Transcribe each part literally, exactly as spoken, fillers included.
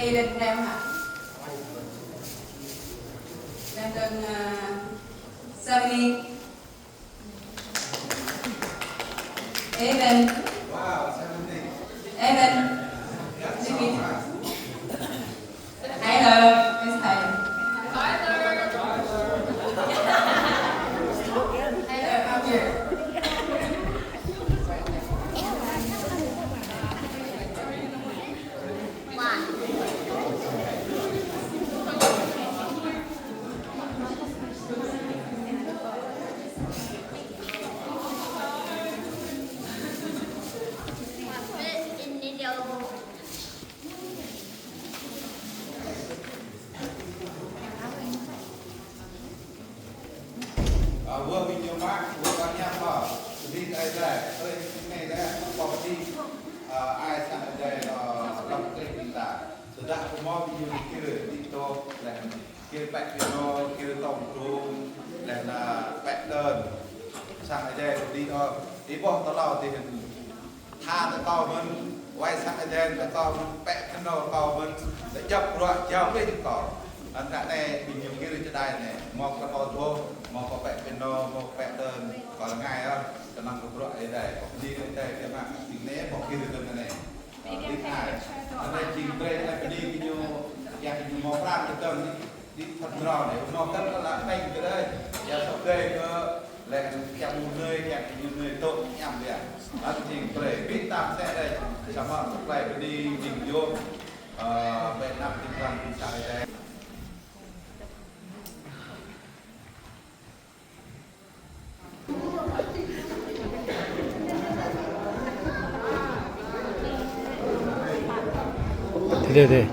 Aiden, Aiden, hă? Aiden, à, Sammy. Aiden. Aiden. Jimmy. Hello, Miss Thai. Hello, come here. Ơ, wơ̆t ƀing ñu mă, wơ̆t ƀing ñu mă. Tơdơi tơdơi, tơdơi anai tơdơi, pơpă tơdơi, ơ, ai sang tơdơi, ơ, lăm tơdơi ƀing ta. Tơdah pơmơ̆ ƀing ñu kiăng tơdơi, tơdơi, leh kiăng pĕ piano, kiăng tŏng trôm, leh anŭn pĕ đơn. Sang tơdơi tơdơi, ơ, ih ƀuh tơlơi tơdơi. Tha tơ kâo mơ̆n, wai sang Aiden tơ kâo mơ̆n, pĕ piano kâo mơ̆n, tơ djŏp bruă jao pĕ kâo. Anŭn ră anai ƀing ñu kiăng čơđai anai, mơ̆ kơ kâo dŏ, mơ̆ kơ pĕ piano, mơ̆ pĕ đơn, kâo rơngai ah, kơnơ̆ng kơ bruă Aiden, kâo bơni kơ Aiden, kơ mă, ƀing anai, mơ̆ kiăng kơ anai. Ƀing ai, anai jing brơi anai bơni kơ ñu, yua kơ ñu mơ̆ pran kơ tơm anai. Đi thăm rau để mơ̆ tơl la teng kơ đơi. Yua sŏk đơi kơ lĕ kiăng mơ̆ nơi, kiăng ñu nơi tŏ ñăm biă. Anŭn jing brơi ƀing tam sĕ đơi. Samơ̆ sŏk đơi bơni jing yôm, ơ, ƀơi anăp jing răng jing sa đơi. Thế, thế, thế.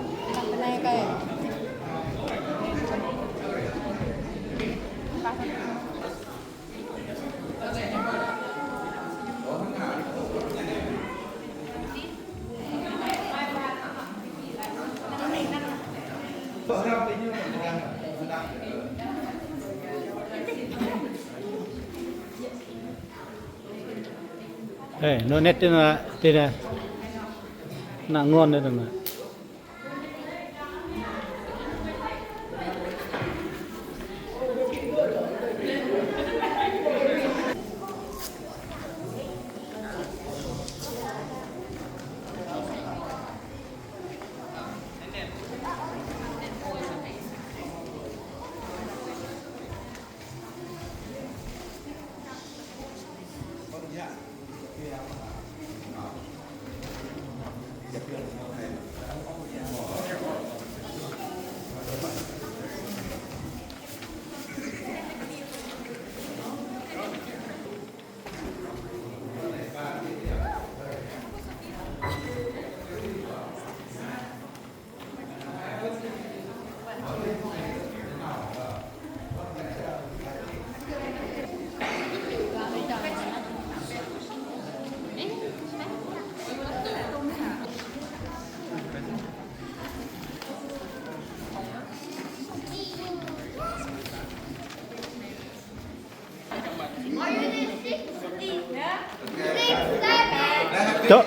Ê, nô nét tên là, tên là, nặng ngon đấy, tên là. Cok.